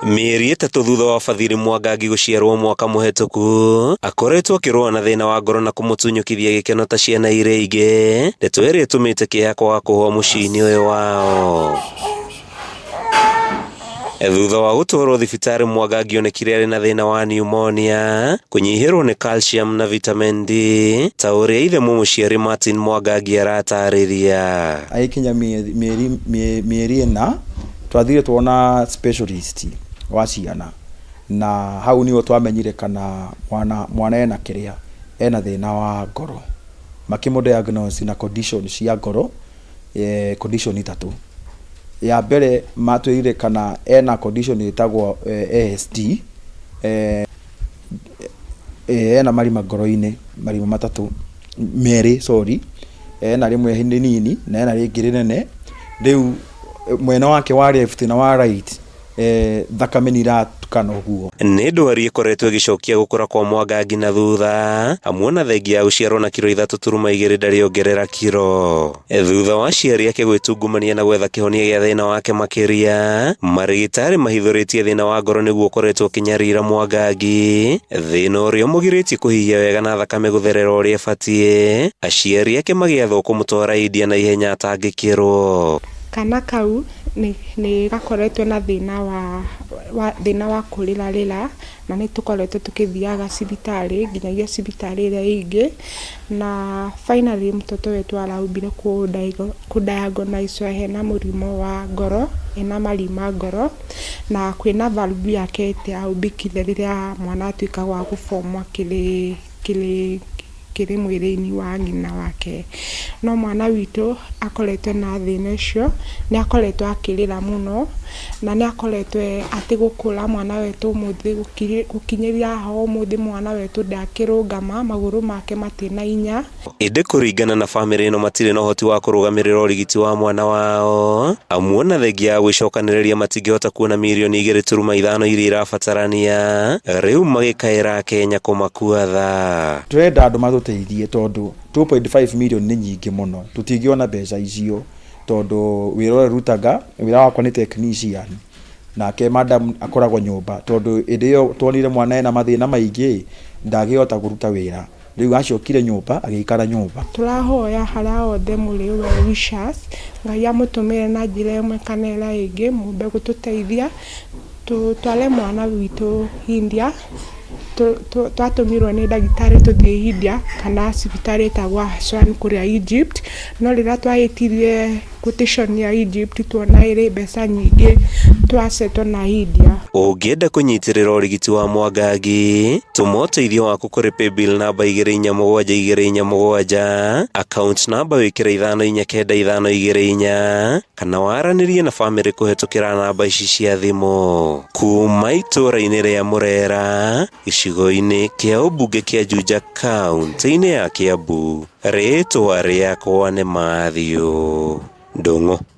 Mĩeri 3 thutha wa Bathiri Mwangangi gũciarwo mwaka mũhetũku, akoretwo akĩrũa na thĩna wa ngoro na kũmũtunyũkithia gĩkeno ta ciana iria ingĩ, ndeto ĩrĩa ĩtũmĩte kĩeha kwaga kũhũa mũciĩ-inĩ ũyũ wao. Thutha wa gũtwarwo thibitarĩ Mwangangi onekire arĩ na thĩna wa pneumonia, kũnyihĩrwo nĩ calcium na vitamin D, ta ũrĩa ithe mũmũciari Martin Mwangangi aratarĩria. Agĩkinya mĩeri 4 twathire tuona specialist wa ciana, na hau nĩho twamenyire kana mwana ena kĩrĩa, ena thĩna wa ngoro. Makĩmũ diagnose na condition cia ngoro, condition ithatũ. Ya mbere matwĩrire kana ena condition ĩtagwo ASD, ena marima ngoro-inĩ, marima matatũ, merĩ sorry, ena rĩmwe rĩnini na ena rĩngĩ rĩnene. Rĩu mwena wake wa left na wa right, thakame nĩ iratukana ũguo. Nĩ ndwari ĩkoretwo ĩgĩcokia gũkũra kwa Mwangangi na thutha, amu ona thengia ya gũciarwo na kiro 3.2 ndarĩ ongerera kiro. Thutha wa aciari ake gwĩtungumania na gwetha kĩhonia gĩa thĩna wake makĩria, marĩgĩtarĩ mahithũrĩtie thĩna wa ngoro nĩguo ũkoretwo ũkĩnyarira Mwangangi, thĩna ũrĩa ũmũgirĩtie kũhihia wega na thakame gũtherera ũrĩa ĩbatiĩ, aciari ake magĩathwo kũmũtwara India na ihenya atangĩkĩrwo. Kana kau nĩ gakoretwo na thĩna wa kũrĩra rĩra, na nĩ tũkoretwo tũkĩthiaga cibitarĩ nginyagia cibitarĩ ĩrĩa ĩngĩ, na finally mtoto wetu araumbire kũ diagnose hena mũrimũ wa ngoro, ena marima ngoro, na kwĩna valve yake ĩtĩaumbĩkire rĩrĩa mwana atuĩkaga wa gũbomwo kĩrĩ mwĩrĩ-inĩ wa nyina wake. No mwana witũ akoretwo na thĩna ũcio, nĩ akoretwo akĩrĩra mũno, na nĩ akoretwo ategũkũra mwana wetũ ũmũthĩ gũkinyĩria haha ũmũthĩ mwana wetũ ndakĩrũgama, magũrũ make matirĩ na hinya. Ĩndĩ kũringana na bamĩrĩ ĩno matirĩ na ũhoti wa kũrũgamĩrĩra ũrigiti wa mwana wao, amu ona thengia ya gwĩcokanĩrĩria matingĩhota kuona mirioni 2.5 iria irabatarania, rĩu magĩkaĩra Kenya kũmakua tha. Tũrenda andũ matũteithie tondũ 2.5 million nĩ nyingĩ mũno, tũtingĩona mbeca icio tondũ wĩra ũrĩa rutaga, wĩra wakwa nĩ technician, nake madam akoragwo nyũmba, tondũ hĩndĩ ĩyo tuonire mwana ena mathĩna maingĩ ndangĩhota kũruta wĩra, rĩu acokire nyũmba agĩikara nyũmba. Tũrahoya harĩa hothe mũrĩ, well wishers, Ngai amũtũmĩre na njĩra ĩmwe kana ĩrĩa ĩngĩ, mũmbe gũtũteithia tũtware mwana witũ India. Twatũmirwo nĩ ndagĩtarĩ tũthiĩ India kana cibitarĩ ĩtagwo Aswan kũrĩa Egypt, no rĩrĩa twahĩtirie quotation ya Egypt tuona ĩrĩ mbeca nyingĩ, twasettle na India. Ũngĩenda kũnyitĩrĩra ũrigiti wa Mwangangi, tũma ũteithio waku kũrĩ paybill namba 247247, account namba wĩkĩre 549524, kana waranĩrie na bamĩrĩ kũhetũkĩra namba ici cia thimũ. Kuma itũũra-inĩ rĩa Mũrera, gĩcigo-inĩ kĩa ũmbunge kĩa Juja, kaunti-inĩ ya Kiambu, rĩtwa rĩakwa nĩ Matthew Ndung'u.